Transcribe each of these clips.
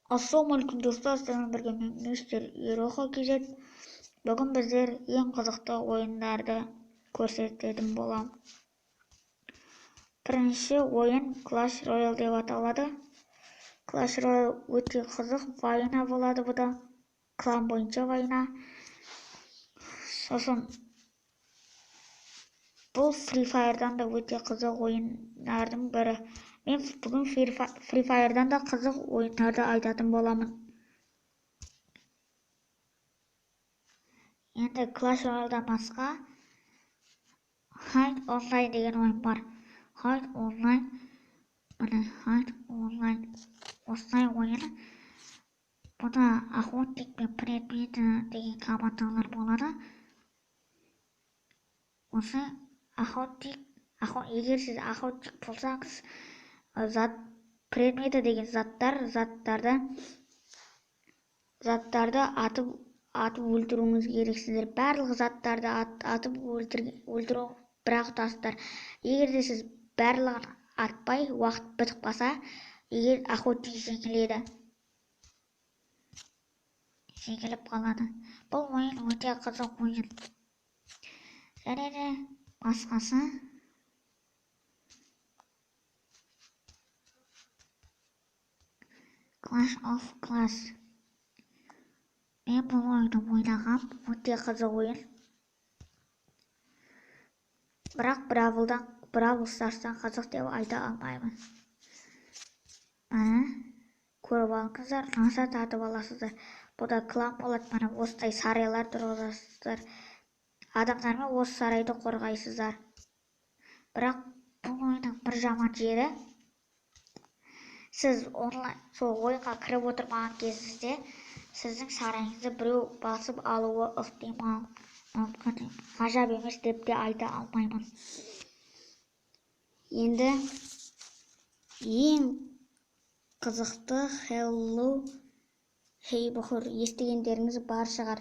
Ассалаумағалейкум, достар! Сіздермен бірге мен, мистер Ероха KZ. Бүгін біздер ең қызықты ойындарды көрсететін боламын. Бірінші ойын Clash Royale деп аталады. Clash Royale өте қызық война болады бұда. Клан бойынша война. Сосын бұл Free Fire'дан да өте қызық ойындардың бірі. Мен бүгін Free Fire'дан да қызық ойындарды айтатын боламын. Енді Clash Royale'дан басқа Hide Online деген ойын бар. Hide Online, міне, Hide Online осындай ойын. Бұда охотник пен предметі деген командалар болады. Осы охотник, егер сіз охотник болсаңыз, зат предметі деген заттарды атып өлтіруіңіз керексіздер. Барлық заттарды атып өлтіру бірақ ұтасыздар. Егер де сіз барлығын атпай, уақыт бітіп қалса, егер охотник жеңіледі. Жеңіліп қалады. Бұл ойын өте қызық ойын. Және де басқасы Clash of Clans. Мен бұл ойынды ойнағам, өте қызық ойын. Бірақ Бравл Старстан қызық деп айта алмаймын. Міне, көріп алыңыздар, ұнаса тартып аласыздар. Бұда клан болады, міне осындай сарайлар тұрғызасыздар. Адамдармен осы сарайды қорғайсыздар. Бірақ бұл ойынның бір жаман жері, сіз онлайн сол ойынға кіріп отырмаған кезіңізде сіздің сарайыңызды біреу басып алуы ықтимал, мүмкін, ғажап емес деп те айта алмаймын. Енді ең қызықты Hello Neighbor естігендеріңіз бар шығар.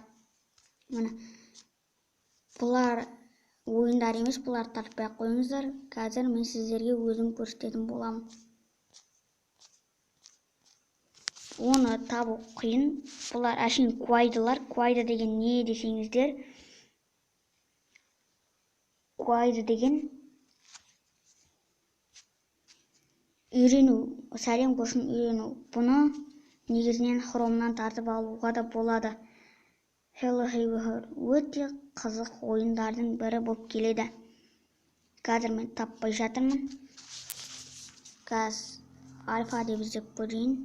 Міне, бұлар ойындар емес, бұлар тартпай ақ қойыңыздар. Қазір мен сіздерге өзім көрсететін боламын. Оны табу қиын. Бұлар әшейін куайдылар. Куайды деген не десеңіздер, куайды деген үйрену, сәлем көшін үйрену. Бұны негізінен хромнан тартып алуға да болады. Hello Neighbor өте қызық ойындардың бірі болып келеді. Қазір мен таппай жатырмын. Қазір альфа деп іздеп көрейін.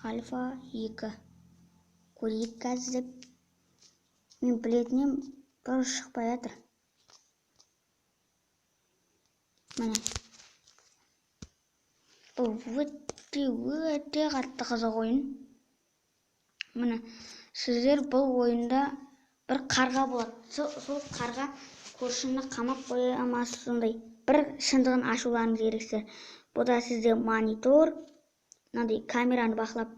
Альфа 2. Көрейік қазір деп. Мен білетінім бір шықпай жатыр. Міне. Бұл өте, өте қатты қызық ойын. Міне, сіздер бұл ойында бір қарға болады. Сол қарға көршіні қамап қоя алмасыз, сондай бір шындығын ашуларыңыз керексіздер. Бұда сізде монитор, мынандай камераны бақылап,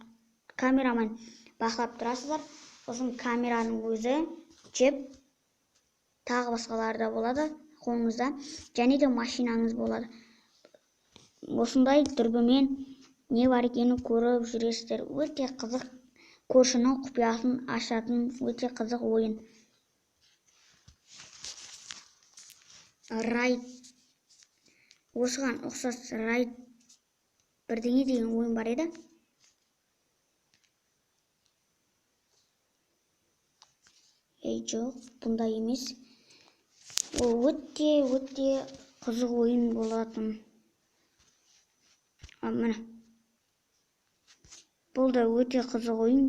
камерамен бақылап тұрасыздар. Сосын камераның өзі жеп, тағы басқалары да болады қолыңызда, және де машинаңыз болады. Осындай дүрбімен не бар екенін көріп жүресіздер. Өте қызық, көршінің құпиясын ашатын өте қызық ойын. Райд, осыған ұқсас райд бірдеңе деген ойын бар еді. Ей, жоқ, бұндай емес. Ол өте, өте қызық ойын болатын. Міне. Бұл да өте қызық ойын.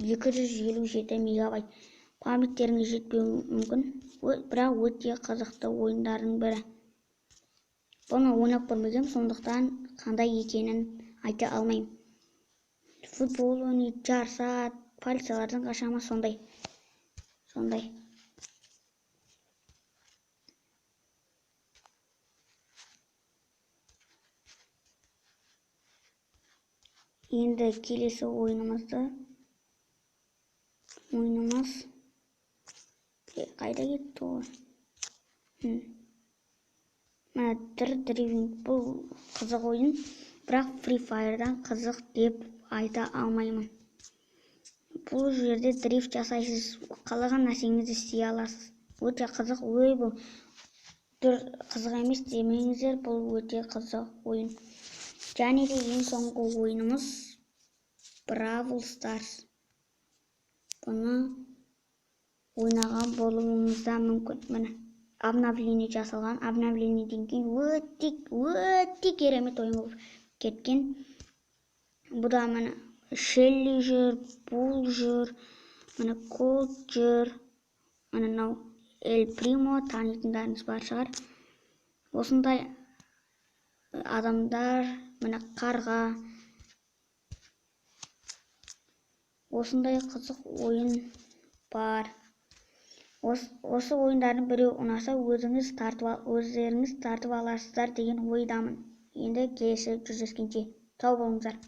257 мегабайт. Памяттеріңіз жетпеуі мүмкін. Бірақ өте қызықты ойындардың бірі. Бұны ойнап көрмегенмін, сондықтан қандай екенін айта алмаймын. Футбол ойнайды, жарысады, полициялардан қашама, сондай. Сондай. Енді келесі ойынымыз қайда кетті ол? Мына Др Драйвинг, бұл қызық ойын, бірақ Free Fire'дан қызық деп айта алмаймын. Бұл жерде дрифт жасайсыз, қалаған нәрсеңізді істей аласыз. Өте қызық. Ой, бұл қызық емес демеңіздер, бұл өте қызық ойын. Және де ең соңғы ойынымыз Бравл Старс. Бұны ойнаған болуыңыз да мүмкін. Міне, обновление жасалған. Обновлениеден кейін өте өте керемет ойын болып кеткен. Бұда, міне, Шелли жүр, Бул жүр, міне, Колт жүр, міне, мынау Эль Примо, танитындарыңыз бар шығар. Осындай адамдар, міне, қарға. Осындай қызық ойын бар. Осы ойындардың біреуі ұнаса, өздеріңіз тартып аласыздар деген ойдамын. Енді келесі жүздескенше сау болыңыздар.